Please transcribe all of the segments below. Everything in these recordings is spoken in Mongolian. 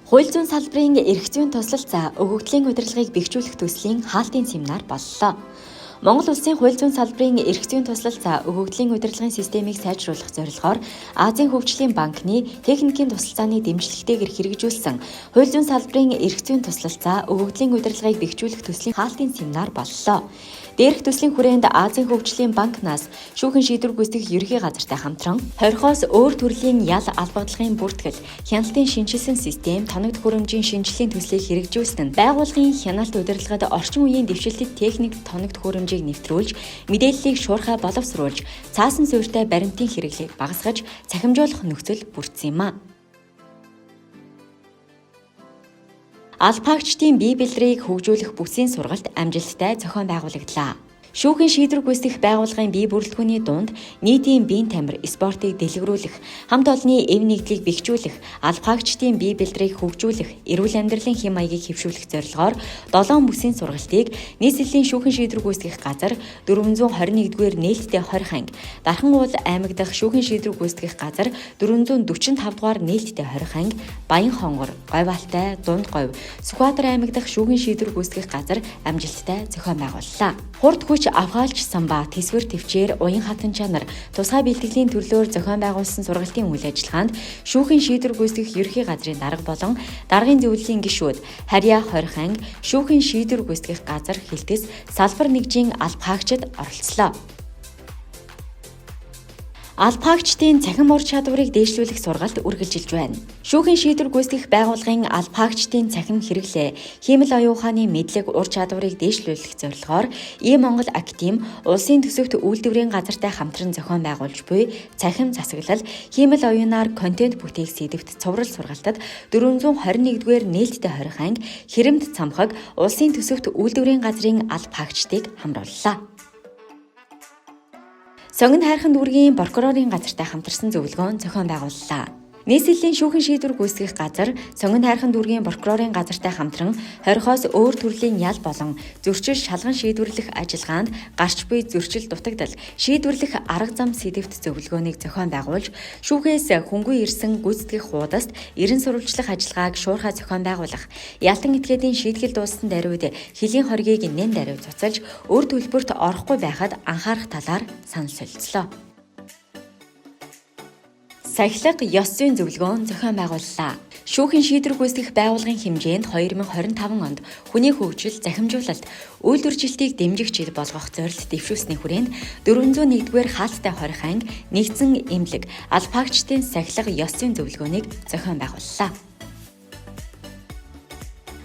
Хууль зүйн салбарын эрх зүйн туслалцаа өгөгдлийн удирдлагыг бэхжүүлэх төслийн хаалтын семинар боллоо. Монгол Улсын хууль зүйн салбарын эрх зүйн туслалцаа өгөгдлийн удирдлагын системийг сайжруулах зорилгоор Азийн хөгжлийн банкны техникийн тусалцааны дэмжлэгтэйгээр хэрэгжүүлсэн хууль зүйн салбарын эрх зүйн туслалцаа өгөгдлийн удирдлагыг бэхжүүлэх төслийн хаалтын семинар боллоо. Дээрх төслийн хүрээнд Азийн хөгжлийн банкнаас шүүхэн шийдвэр гүйцэтгэх ерөнхий газартай хамтран 20-оос өөр төрлийн ял албадлагын бүртгэл, хяналтын шинэчилсэн систем, тоног төхөөрөмжийн шинэчлэлийн төслийг хэрэгжүүлсэн нь байгууллагын хяналт удирдлагад орчин үеийн дэвшилтэт техник тоног төхөөрөмжийг нэвтрүүлж, мэдээллийг шуурхай боловсруулж, цаасан суурьтай баримтын хэрэглээг багасгаж, цахимжуулах нөхцөл бүрдсэн юм а. Алпагчдын бие бэлрийг хөгжүүлэх бүсийн сургалт амжилттай зохион байгуулагдлаа. Шүүхийн шийдвэр гүйцэтгэх байгууллагын бие бүрэлдэхүүний дунд нийтийн биеийн тамир спортыг дэлгэрүүлэх, хамт олонны эв нэгдлийг бэхжүүлэх, албахаагчдын бие бэлдрийг хөгжүүлэх, эрүүл амьдралын хэм маягийг хэвшүүлэх зорилгоор 7 бүсийн сургалтыг нийслэлийн шүүхийн шийдвэр гүйцэтгэх газар 421-р нээлттэй 20 анги, Дархан уул аймаг дахь шүүхийн шийдвэр гүйцэтгэх газар 445 дугаар нээлттэй 20 анги, Баян хонгор, Говьалтай, Дунд говь, Сүхбаатар аймаг дахь шүүхийн шийдвэр гүйцэтгэх газар амжилттай зохион байгууллаа. Хурд хүч авгаалж самба, тэсвэр төвчээр, уян хатан чанар, тусгай бэлтгэлийн төрлөөр зохион байгуулсан сургалтын үйл ажиллагаанд шүүхийн шийдвэр гүйцэтгэх ерөнхий газрын дарга болон даргын зөвлөлийн гишүүд, харьяа 20 анги, шүүхийн шийдвэр гүйцэтгэх газар хэлтэс салбар нэгжийн албахаагчид оролцлоо. Албахаагчдын цахим ур чадварыг дээшлүүлэх сургалт үргэлжилж байна. Шүүхийн шийдвэр гүйцэтгэх байгууллагын албахаагчдын цахим хэрэглээ, хиймэл оюун ухааны мэдлэг ур чадварыг дээшлүүлэх зорилгоор E-Монгол Академи улсын төсөвт үйлдвэрийн газартай хамтран зохион байгуулж буй цахим засаглал, хиймэл оюунаар контент бүтээх сэдэвт цуврал сургалтад 421-р нээлттэй 20 анги хэрэмт цамхаг улсын төсөвт үйлдвэрийн газрын албахаагчдыг хамрууллаа. Сонгон хайрхан дүүргийн прокурорын газартай хамтарсан зөвлөгөөн зохион байгууллаа. Нийслэлийн шүүхэн шийдвэр гүйцэтгэх газар Сонгон хайрхан дүүргийн прокурорын газартай хамтран 20-оос өөр төрлийн ял болон зөрчил шалган шийдвэрлэх ажиллагаанд гарч буй зөрчил дутагдал шийдвэрлэх арга зам сэдэвт зөвлөгөөнийг зохион байгуулж, шүүхээс хөнгүй ирсэн гүйцэтгэх хуудаст эрен сурвалжлах ажиллагааг шуурхай зохион байгуулах, ялтан этгээдийн шийтгэл дууссан даруйд хөлийн хоргийг нэн даруй цуцалж өөр төлбөрт орохгүй байхад анхаарах талаар санал солилцлоо. Сахилга ёс зүйн зөвлөгөөн зохион байгууллаа. Шүүхийн шийдвэр гүйцэтгэх байгууллагын хэмжээнд 2025 онд хүний хөгжил, захимжуулалт, үйлдвэржилтийг дэмжих жил болгох зорилт дэвшүүлсний хүрээнд 401-р хаалттай 20 анги нэгдсэн эмнэлэг албахаагчдын сахилга ёс зүйн зөвлөгөөнийг зохион байгууллаа.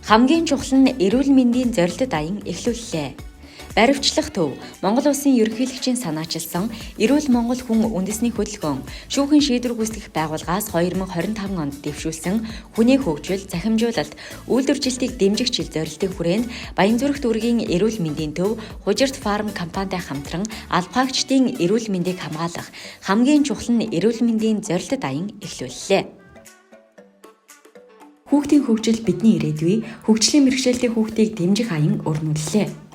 Хамгийн чухал нь эрүүл мэндийн зорилтод аян эхлүүллээ. Баривчлах төв Монгол Улсын ерөнхийлөгчийн санаачилсан Эрүүл Монгол хүн үндэсний хөдөлгөөн шүүхэн шийдвэр гүйцэтгэх байгууллагаас 2025 онд дэвшүүлсэн хүний хөгжил, захимжуулалт, үйлдвэржилтийг дэмжих жил зорилтын хүрээнд Баянзүрх дүүргийн эрүүл мэндийн төв Хужирт фарм компанитай хамтран албахаагчдын эрүүл мэндийг хамгаалах хамгийн чухал нь эрүүл мэндийн зорилтод аян эхлүүллээ. Хүүхдийн хөгжил бидний ирээдүй, хөгжлийн бэрхшээлтэй хүүхдийг дэмжих аян өрнүүллээ.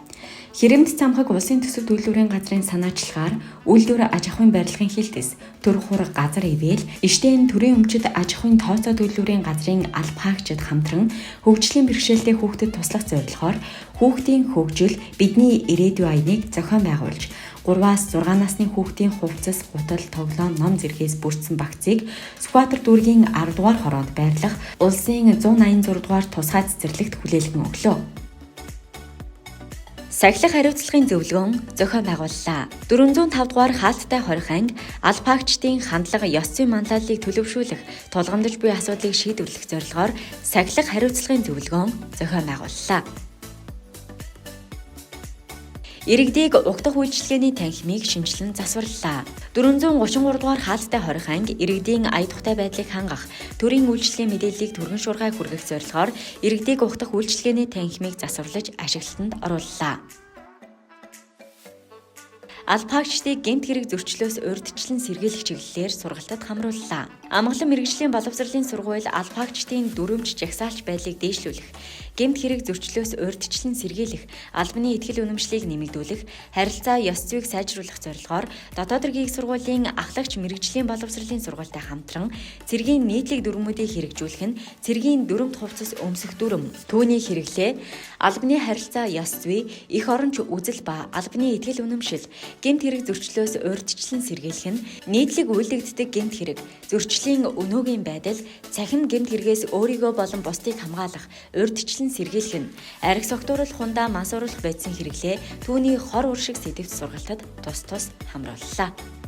Хэрэмт цамхаг улсын төсөв төлөвлөрийн газрын санаачлагаар үйлдвэр аж ахуйн барилгын хилтэс, төр хур газар ивэл, Иштэн төрийн өмчит аж ахуйн тооцоо төлөвлөрийн газрын албахаагчид хамтран хөгжлийн бэрхшээлтэй хүүхдэд туслах зорилгоор хүүхдийн хөгжил бидний ирээдүйн аяныг зохион байгуулж 3-аас 6 насны хүүхдийн хувцас, гутал, тоглоом, ном зэргээс бүрдсэн багцыг Сүхбаатар дүүргийн 10 дугаар хороонд байрлах улсын 186 дугаар тусгай цэцэрлэгт хүлээлгэн өглөө. Сахилах хариуцлагын зөвлөгөөн зохион байгууллаа. 405 дугаар хаалттай 20 анги албахаагчдын хандлага ёс зүйн манлайллыг төлөвшүүлэх, тулгамдж буй асуудлыг шийдвэрлэх зорилгоор сахилах хариуцлагын зөвлөгөөн зохион байгууллаа. Иргэдийг угтах үйлчилгээний танхимыг шинэчлэн засварлаа. 433 дугаар хаалттай 20 анги иргэдийн ая тухтай байдлыг хангах, төрийн үйлчилгээ мэдээллийг түргэн шуургай хүргэх зорилгоор иргэдийг угтах үйлчилгээний танхимыг засварлаж ашиглалтанд орууллаа. Албахаагчдыг гэмт хэрэг зөрчлөөс урьдчилан сэргийлэх чиглэлээр сургалтад хамрууллаа. Амгалан мэргэжлийн боловсролын сургууль албахаагчдын дүрэмж жагсаалч байдлыг дээшлүүлэх, Гэмт хэрэг зөрчлөөс урьдчилан сэргийлэх, албаны итгэл үнэмшлийг нэмэгдүүлэх, харилцаа ёс зүйг сайжруулах зорилгоор дотоод хэргийн их сургуулийн ахлагч мэргэжлийн боловсролын сургуультай хамтран цэргийн нийтлэг дүрмүүдийг хэрэгжүүлэх нь цэргийн дүрэмт хувцас өмсөх дүрэм, түүний хэрэглээ, албаны харилцаа ёс зүй, эх оронч үзэл ба албаны итгэл үнэмшил, гэмт хэрэг зөрчлөөс урьдчилан сэргийлэх нь нийтлэг үйлдэгддэг гэмт хэрэг, зөрчлийн өнөөгийн байдал, цахим гэмт хэрэгээс өөрийгөө болон бусдыг хамгаалах, урьдчилан сэргийлэх нь архи согтууруулах хундаа мансууруулах бодисын хэрэглээ, түүний хор ур шиг сэдэвт сургалтад тус тус хамрууллаа.